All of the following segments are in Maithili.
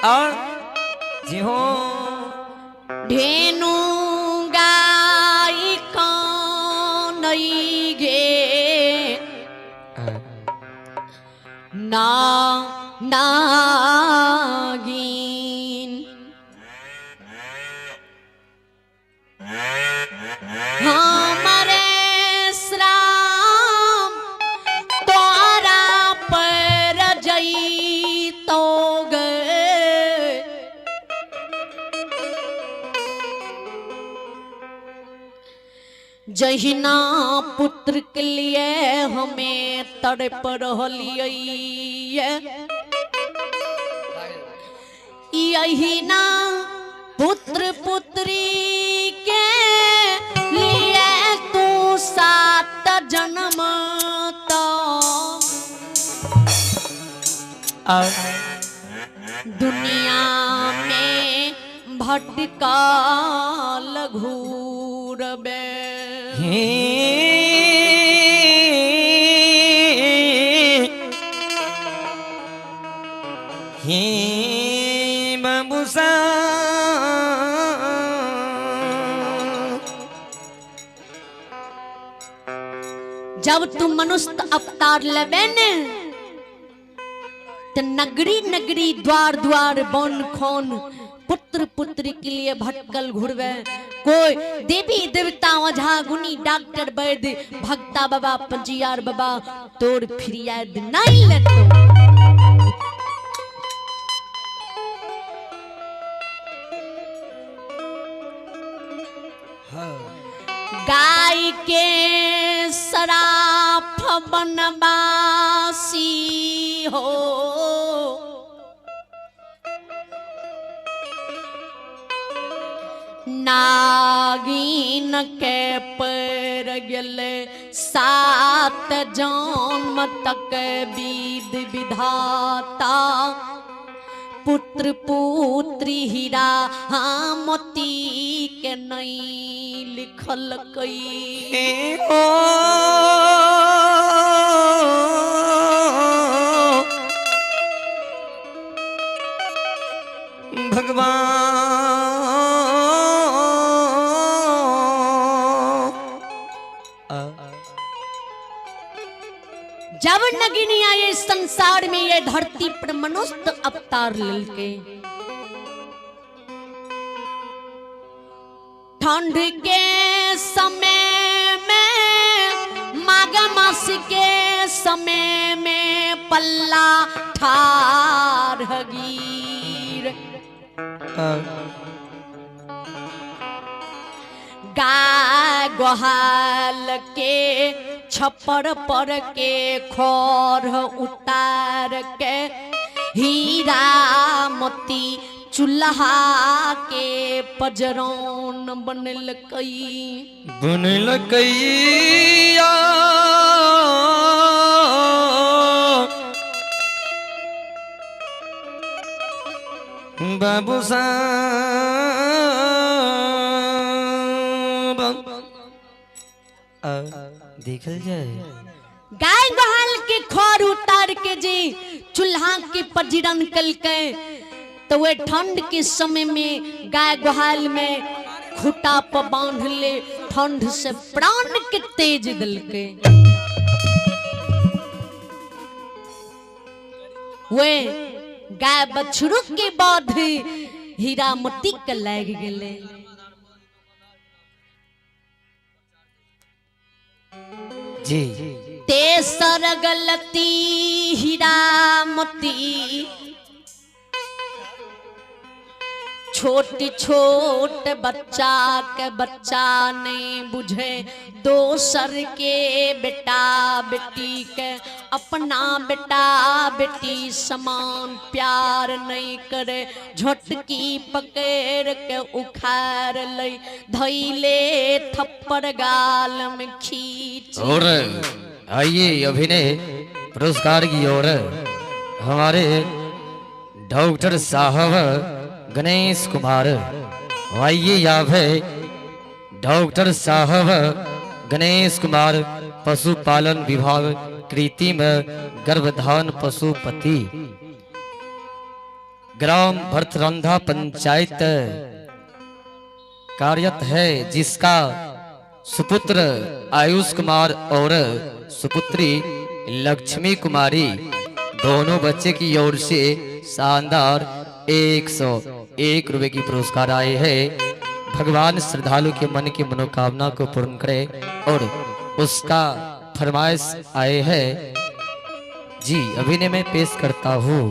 आ जी हो। ढेनु गाय कानई गे ना नागिन हमारे श्राम तोरा पर जई तो गे। जहिना पुत्र के लिए हमें तड़प रहलियै यही ना पुत्र पुत्री के लिए तू सात जन्म तो आ दुनिया में भटकाल घूरबे। हे हे बाबू साहब, जब तू मनुष्य अवतार लेबे ने तो नगरी नगरी द्वार द्वार वन खोन पुत्र पुत्री के लिए भटकल घुरबे। कोई देवी देवता ओझा गुनी डॉक्टर वैद्य भक्ता बाबा पंजियार बाबा तोर फिरियाद नहीं लेतो। गाय के सराफ बनवासी हो नागिन के पैर गेले सात जन्म तक विद विधाता पुत्र पुत्री हीरा मोती के नहीं लिखल कई। हे ओ भगवान, जब नगिनिया ये संसार में ये धरती पर मनुष्य अवतार ललके ठंड के समय में माघ मास के समय में पल्ला ठार गिर गाय गोहाल के छप्पर पर के खोर उतार के हीरा मोती चूल्हा के पजरौन बनलकई बनलकैया बाबू साहब, देखल जाए गाय गोहाल के खोर उतार के जी चूल्हा के पजरन कलके तो वे ठंड के समय में गाय गोहाल में खूटा पर बांध ले ठंड से प्राण के तेज दिलके। वे गाय बछड़ू के बाद हीरा मोती के लाग गेले। जी तेसर गलती हीरा मोती छोट छोट बच्चा के बच्चा नहीं बुझे दोसर के बेटा बेटी के अपना बेटा बेटी समान प्यार नहीं करे झटकी पकड़ के उखाड़ ले धैले थप्पड़ गाल में खींच। और आइए अभिनय पुरस्कार की ओर हमारे डॉक्टर साहब गणेश कुमार। आइए आप है डॉक्टर साहब गणेश कुमार पशुपालन विभाग कृत्रिम गर्भधान पशुपति ग्राम भरतरंधा पंचायत कार्यरत है, जिसका सुपुत्र आयुष कुमार और सुपुत्री लक्ष्मी कुमारी दोनों बच्चे की ओर से शानदार 101 रुपए की पुरस्कार आए हैं। भगवान श्रद्धालु के मन की मनोकामना को पूर्ण करे और उसका फरमाइश आए हैं जी। अभिनय में पेश करता हूँ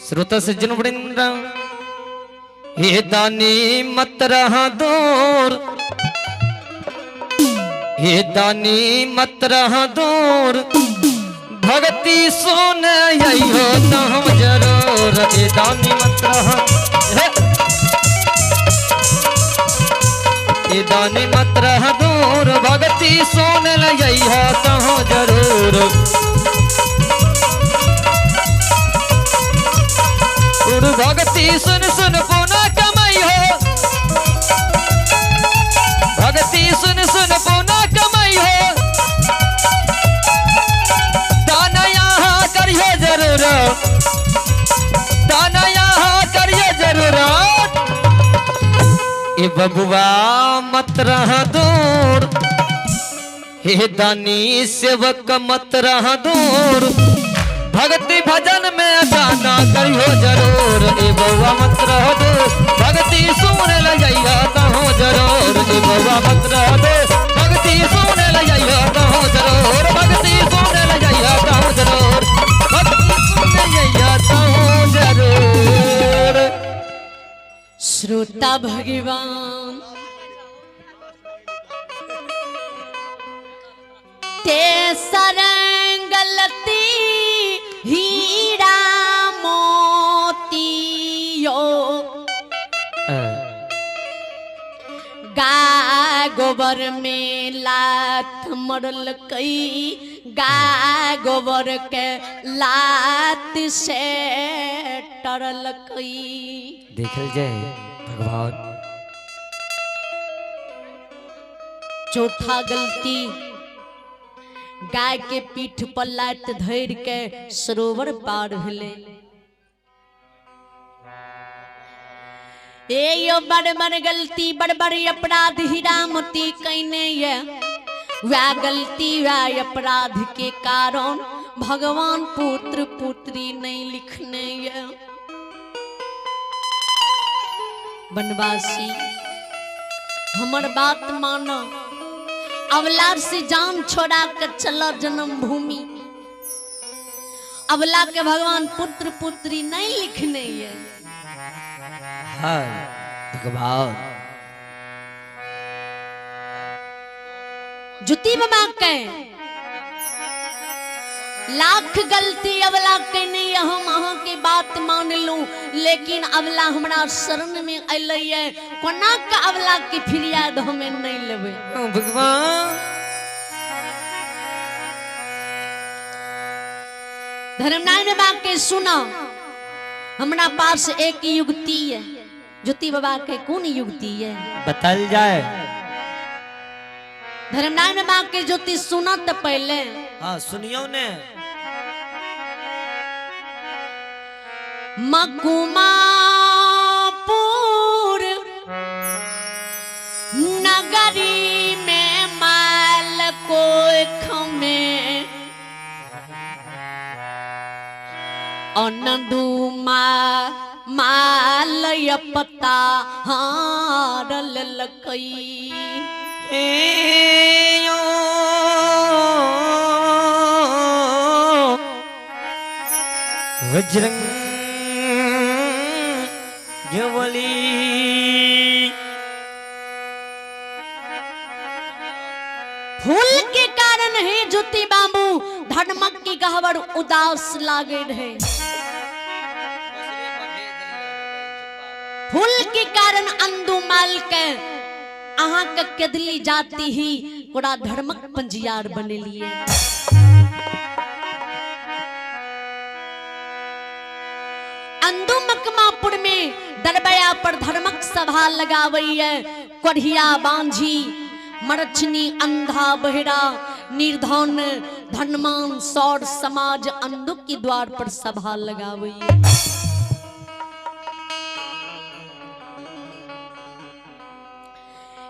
श्रोता सज्जन वृंद, हे दानी मत रहा दूर, हे दानी मत रहा दूर, भक्ति सुन अइहो तो हम जरूर। हे दानी मत रहा, हे दानी मत रहा दूर, भक्ति सुन अइहो तो हम जरूर। उड़ भक्ति सुन सुन पुनः कमाई हो, भक्ति सुन सुन पुनः कमाई हो, दाना यहाँ करियो जरूर, दाना यहाँ करियो जरूर। ए बबुआ मत रह दूर, हे दानी सेवक मत रह दूर, भक्ति भजन में गाना करियो जरूर। ए बउआ मत रह दूर, भक्ति सुन लइया तहो जरूर। ए बउआ मत रह दूर, भक्ति सुन लइया तहो जरूर। भक्ति सुन लइया तहो जरूर, भक्ति सुन लइया तहो जरूर। श्रोता भगवान तेसर गलती हीरा मोतियो, गाय गोबर में लात मरलकई, गाय गोबर के लात से टरलकई। देखल जाए भगवान। चौथा गलती गाय के पीठ पर लात धर के सरोवर पार भेलै। ए यो बड़ बड़ गलती, बड़ बड़ अपराध हीरामती कैने ये, वह गलती वह अपराध के कारण भगवान पुत्र पुत्री नहीं लिखने ये। बनवासी हमर बात मानो, अवला से जान छोड़ा कर चला जन्म भूमि। अवला के भगवान पुत्र पुत्री नहीं लिखने ये। हाँ भगवान। जुती बाबा के लाख गलती अवला के नहीं, हम अहाँ के बात मान लू, लेकिन अवला हमरा शरण में अलै है, कोना के अवला के फरियाद हमें नहीं लेबै। भगवान। धर्मनारायण बाबा के सुना, हमरा पास एक युक्ति है। ज्योति बाबा के कौन युक्ति है बतल जाए। धर्मनारायण बाबा के ज्योति सुना तो पहले। हाँ सुनियो ने। मकुमापुर नगरी में माल कोख में अनदुमा माल पता हारल लकई। बजरंग बली। फूल के कारण ही ज्योति बाबू धर्मक की गहवर उदास लागे रहे। फूल के कारण अंदू माल के अहाँ के केदली जाती ही कोड़ा धर्मक पंजियार बने लिए। अंदू मकमापुर में दरबया पर धर्मक सभा लगावई है। कोढ़िया बांझी मरछनी अंधा बहिरा निर्धन धनमान सौर समाज अंदू के द्वार पर सभा लगावई है।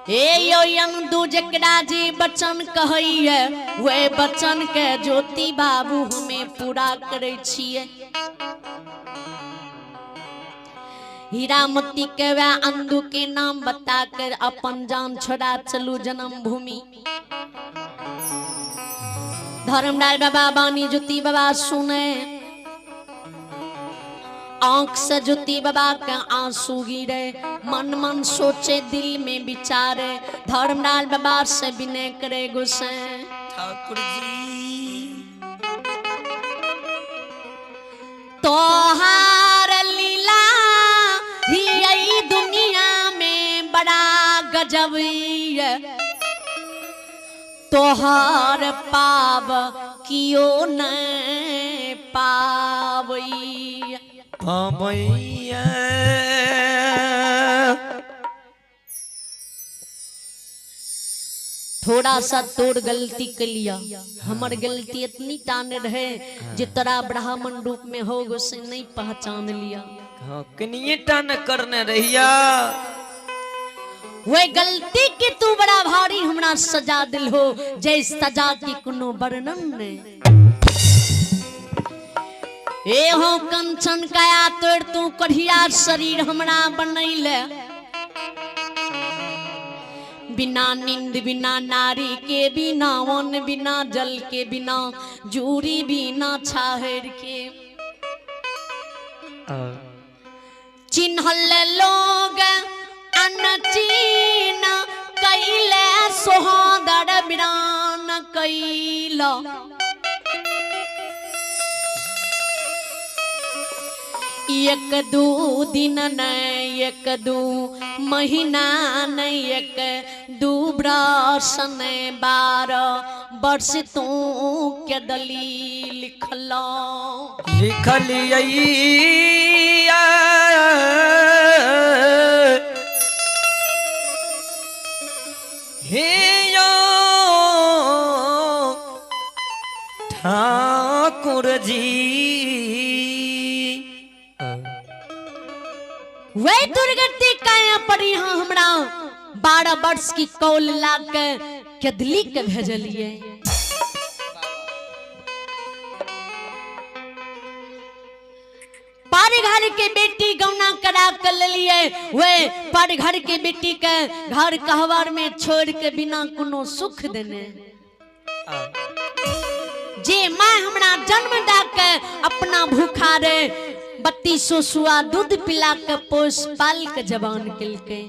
हे यो यंदू जकरा जे बचन कहैये वह बचन के ज्योति बाबू हमें पूरा करै छियै। हीरामती के वह अंधू के नाम बता कर अपन जान छोड़ा चलू जन्म भूमि। धर्मराय बाबा बानी ज्योति बाबा सुने, आंख से ज्योति बाबा के आंसू गिरे, मन मन सोचे दिल में विचारे, धर्मराज बाबा से विनय करे गुस्से। ठाकुर जी तोहार लीला ही आई दुनिया में बड़ा गजब, तोहार पाव कियो नहीं पावई। पावैया थोड़ा सा तोर गलती के लिया, हमर गलती इतनी टान रहे जे तोरा ब्राह्मण रूप में हो गो से नहीं पहचान लिया। हाँ, कनिए टान करने रहिया। वे गलती की तू बड़ा भारी हमरा सजा दिल हो, जय सजा की कोनो वर्णन नहीं। ए हो कंचन काया तोड़ तू कढ़िया शरीर हमरा बनैले, बिना नींद बिना नारी के, बिना वन बिना जल के, बिना जूरी बिना छाहर के। चिन्हल लोग अनचीन कैले सोहदर बिरान कैला। एक दू दिन नहीं, एक दू महीना नहीं, एक दू बरस नहीं, 12 वर्ष तू के दली लिखला लिखलिया। हे यो ठाकुर जी वे दुर्गति काया पड़ी। हाँ हमरा 12 वर्ष की कौल ला के केदली के भेजलिए। पर घर के बेटी गौना करा के लेलिए, वे पर घर के बेटी के घर कहवर में छोड़ के बिना कोनो सुख देने। जे माँ हमरा जन्म दा के अपना भूखा रे 32 सुआ दूध पिला के पोस पाल के जवान केलकै।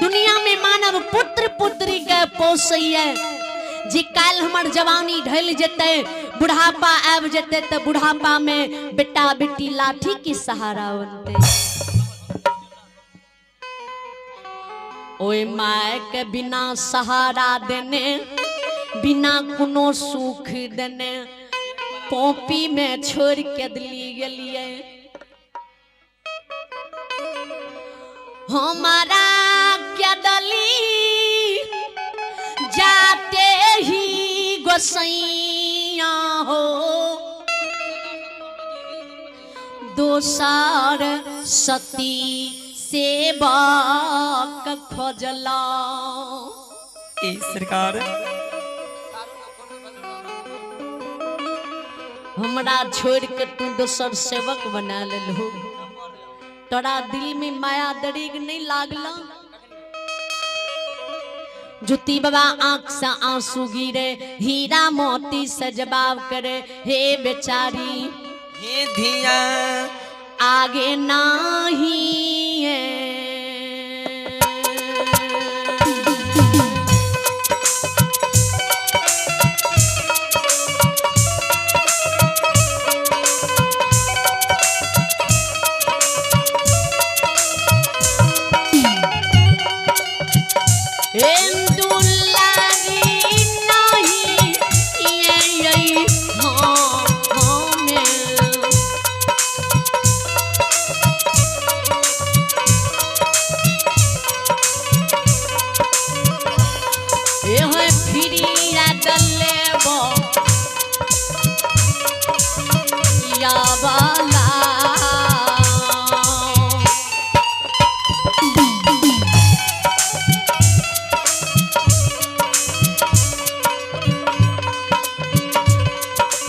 दुनिया में मानव पुत्र पुत्री के पोसैया, जे काल हमर जवानी ढल जेतै, बुढ़ापा आबि जेतै, तऽ बुढ़ापा में बेटा बेटी लाठी के सहारा बनतै। ओए my के बिना सहारा देने, बिना कोनो सुख देने, पॉपी में छोड़ के दिली गेलिए। हमारा क्या दली जाते ही गोसैया हो, दोसर सती सेवक खोजला। ए सरकार हमरा छोड़ के तू दोसर सेवक बना लेलहो, तोरा दिल में माया दरीग नहीं लागला। ज्योति बाबा आंख से आंसू गिरे, हीरा मोती से जवाब करे, हे बेचारी हे धिया आगे नाही है।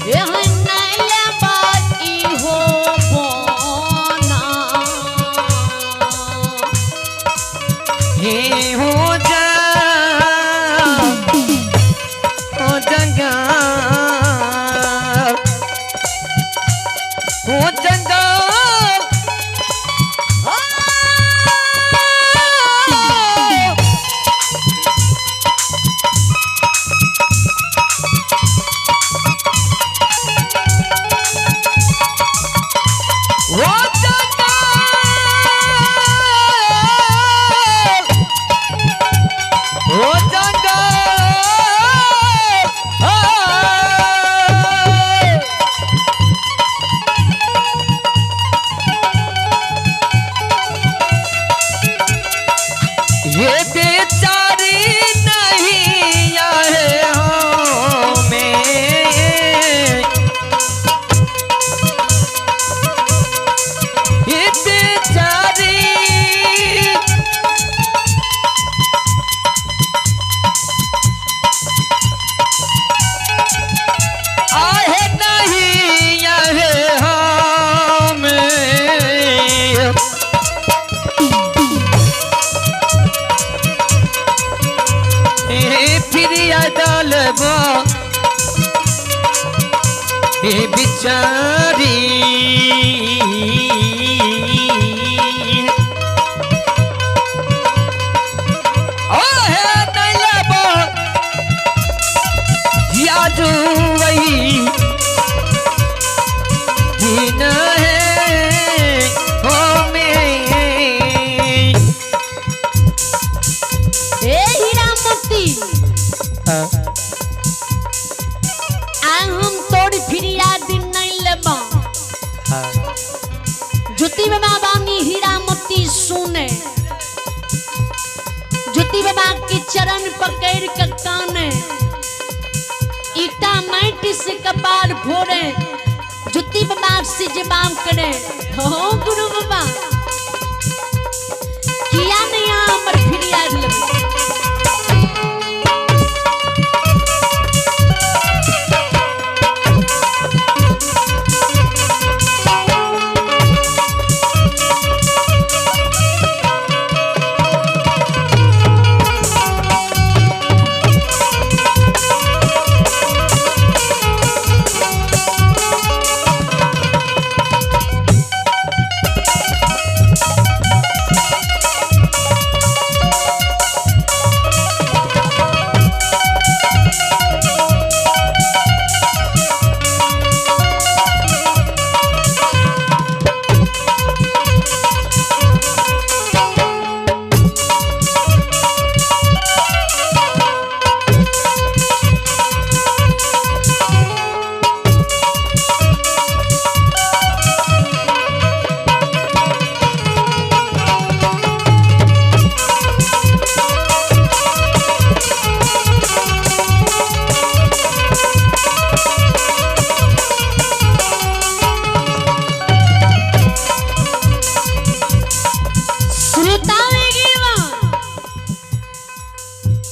एहन नहीं लेबै इहो बोना। हे हो जा हो जंगा हो जंगा हो जंगा हो जंगा ये बेचारी नहीं आए हो में, ये बेचारी आहे नहीं आए हमें। फिर डालबो ए बिचारी आहे डालबो यादू वही दिन है हो में। हे हीरा मोती आ हम तोड़ फिरियाद नहीं लेबा। ज्योति बाबा बानी हीरा मोती सुने, ज्योति बाबा के चरण पकड़ के काने, ईटा माटी से कपार फोड़े, ज्योति बाबा से जवाब करे। हो गुरु बाबा किया नहीं हमर फिरियाद लेबे।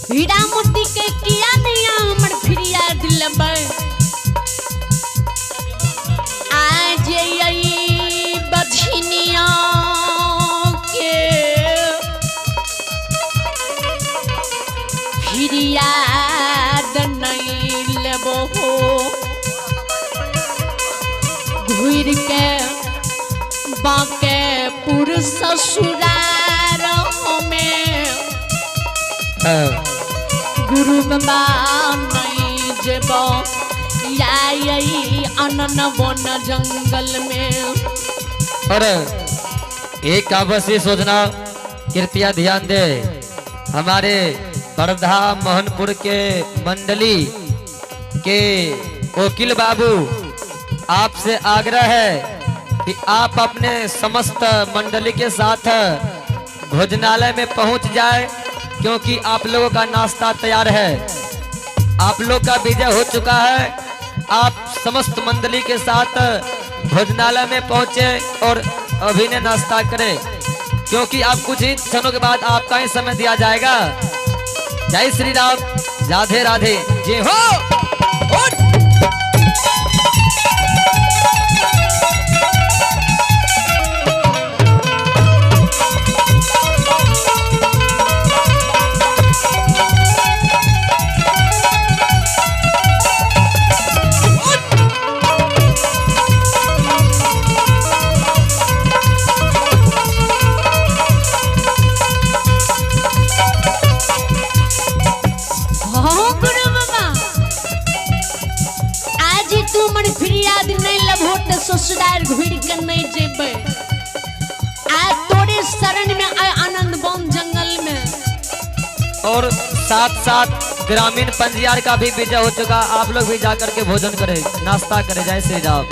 हीरा मोती के किया नहीं हमर फिरियाद लेबै। आज यही बझनिया के फिरियाद नहीं लेबो हो, घुर के बांकेपुर ससुरार में गुरु बाबा नहीं जेबो या यही अनन वन जंगल में। और एक अवश्य सोचना, कृपया ध्यान दे, हमारे बरधा मोहनपुर के मंडली के वकील बाबू आपसे आग्रह है कि आप अपने समस्त मंडली के साथ भोजनालय में पहुंच जाए, क्योंकि आप लोगों का नाश्ता तैयार है। आप लोग का विजय हो चुका है। आप समस्त मंडली के साथ भोजनालय में पहुंचे और अभिनय नाश्ता करें, क्योंकि आप कुछ ही क्षणों के बाद आपका ही समय दिया जाएगा। जय श्री राम, राधे राधे, जय हो। यदि नहीं लेबहो तो ससुराल घुर के नहीं जेबै। आय तोरे शरण में आय आनंद वन जंगल में। और साथ साथ ग्रामीण पंजियार का भी विजय हो चुका, आप लोग भी जाकर के भोजन करें, नाश्ता करें। जय श्री राम।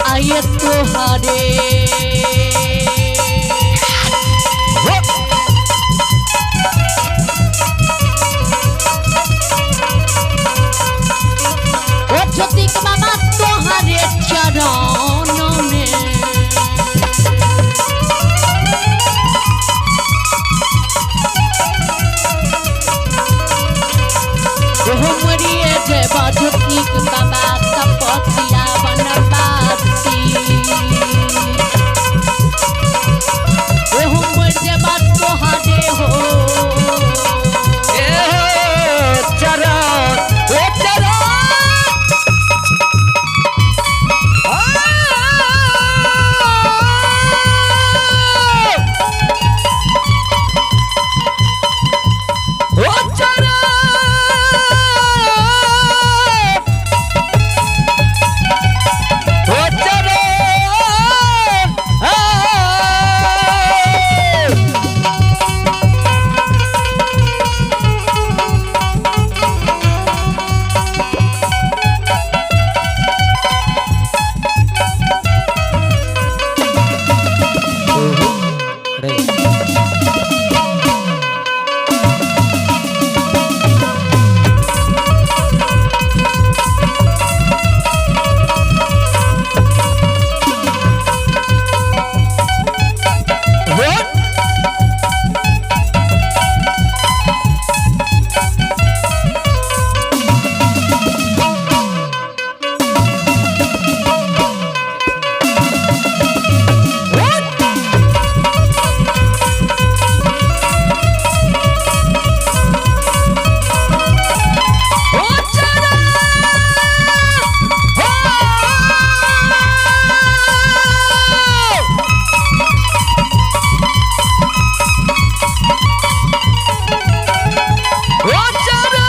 आये तोहारे ओ ज्योति के बाबा तोहारे चरण में। मरिए जय ज्योति के बाबा तपस्या बनवासी। ओहो मर जबा तोहारे हो चरण ओ चरण ओ चरण ओ चरण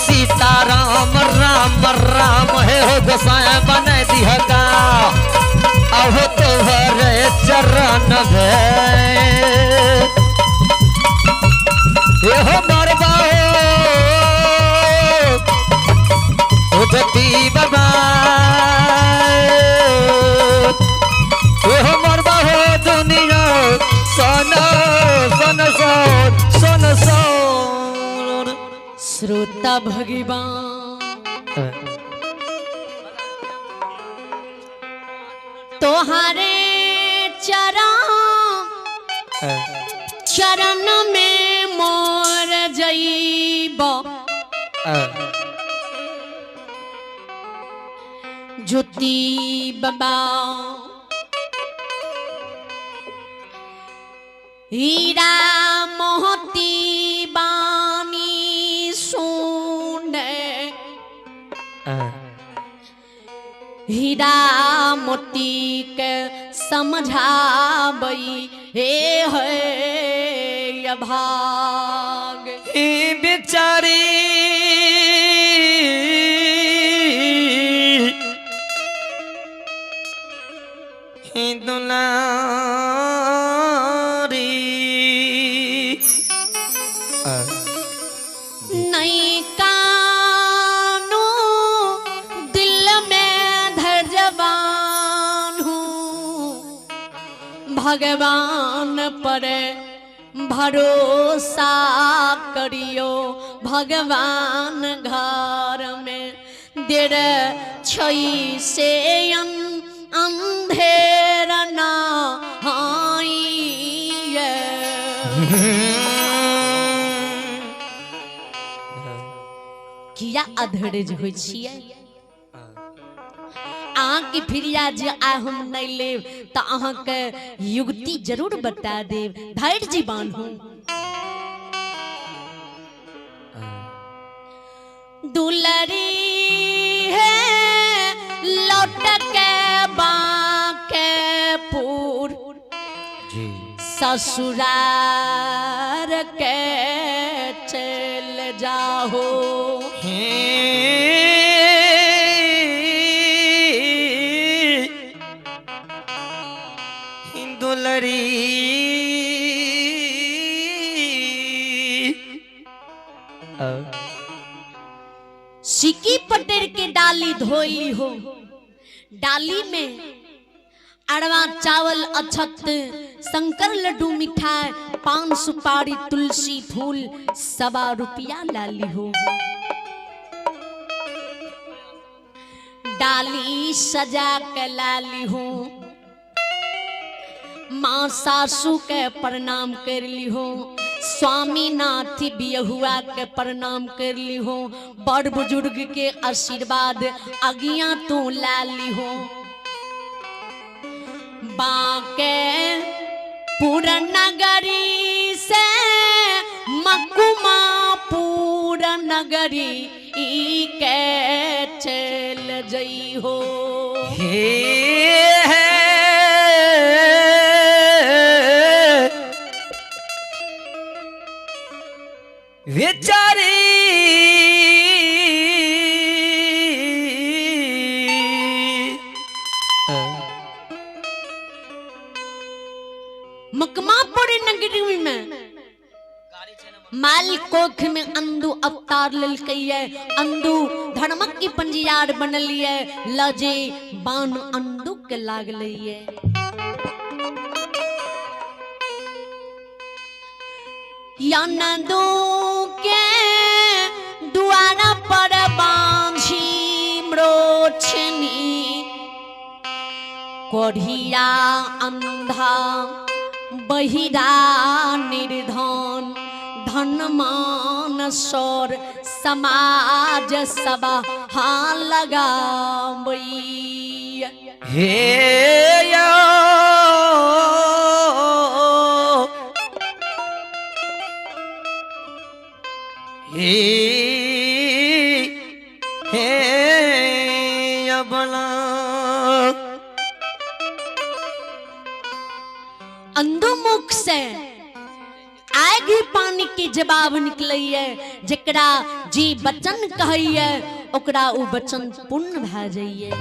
सीताराम राम राम हे हो गोसाई बन दिहका अहो तोहरे चरण हे हो मरबा हो ज्योति बाबा हे हो मरबा हो दुनिया सना। श्रोता भगवान तोहारे चरण चरण में मोर जईब ज्योति बाबा हीरा मोती बानी सुने हीरा मोती के समझाबई हे है अभाग ई बेचारी ई दुलारी नहीं कानू दिल में धैर्यवान हूँ भगवान पर भरोसा करियो भगवान घर में देर छई से अंधेर ना आइए। किया अधरज होइ छियै अहाँके फिरिया जे आइ हम नहि लेब तऽ अहाँके युक्ति जरूर बता देब धैर्य बान्हू दुलरी है लौट के बाके पुर जी ससुरार के चल जाहो हे दुलरी सिकी पटेर के डाली धोई हो डाली में अरवा चावल अछत शंकर लड्डू मिठाई पान सुपारी तुलसी फूल सवा रुपया लाली हो डाली सजा के लाली हो माँ सासू के प्रणाम कर ली हो स्वामीनाथ बियहुआ के प्रणाम कर ली हो बड़ बुजुर्ग के आशीर्वाद अगिया तू ला ली हो बाके पूरा नगरी से मकुमा पूरा नगरी ई के चल जई हो हे बेचारी मकमापुर नगरी में माल कोख में अंदू अवतार ललकैये अंदू धर्मक की पंजियार बनलिए लजे बान अंदू के लागलैये यनदू के दुआरा पर बांझी म्रोछनी कोढ़िया अंधा बहिरा निर्धन धनमान सौर समाज सभा हाँ लगाबई हे यो हे हे अबला अंधो मुख से आग ही पानी के जवाब निकलैये जकरा जी वचन कहैये ओकरा उ वचन पूर्ण भए जाइए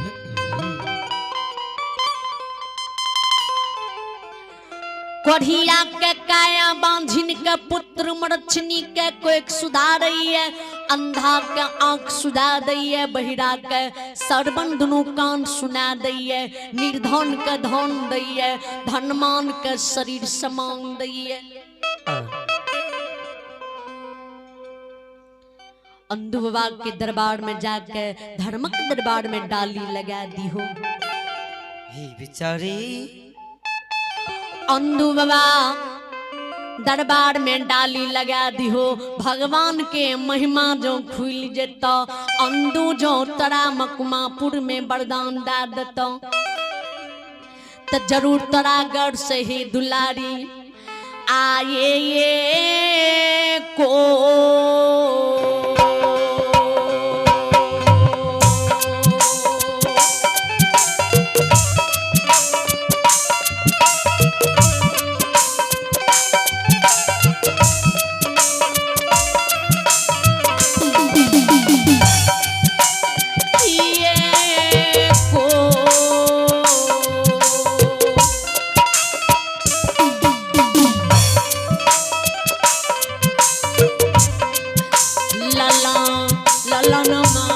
कोढ़िया के काया बांझिन के पुत्र मरछनी के कोई सुधारैये अंधा के आंख सुधा दैये बहिरा के सरबन दुनू कान सुना दैये निर्धन के धन दैये धनमान के शरीर समान दैये अंधु बाबा के दरबार में जाके धर्मक दरबार में डाली लगा दी हो। हे बेचारी अंधु बाबा दरबार में डाली लगा दी हो, भगवान के महिमा जो खुल जेतो, अंधु जो तोरा मकमापुर में वरदान दे देतो तो जरूर तोरा गढ़ से ही दुलारी आए ये को। ये को लला लला नमा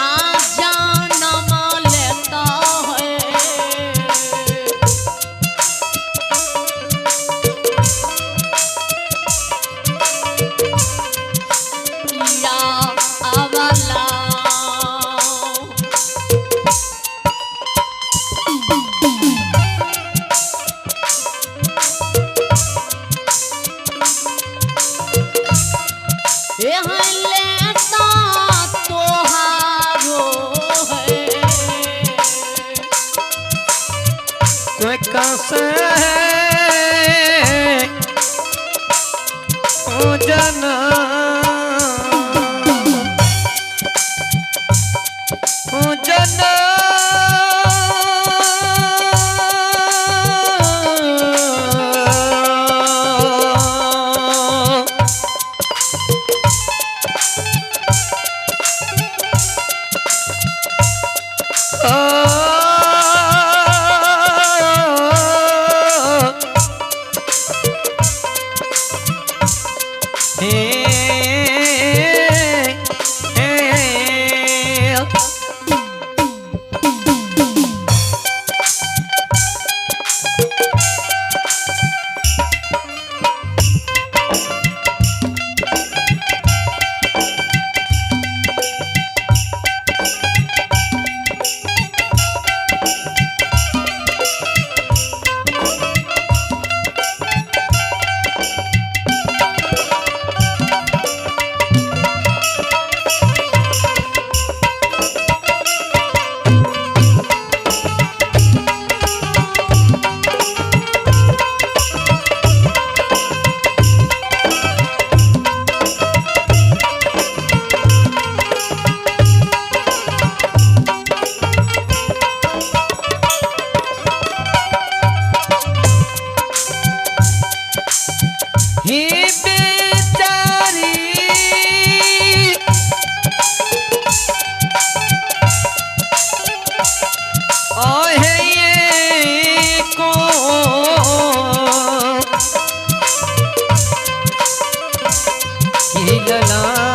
आ जाना लेता है। या अवला यहाँ लेता तोहारो है। कोई कस है ओ जना ओ जना हे बेचारी ओहे ये को लला।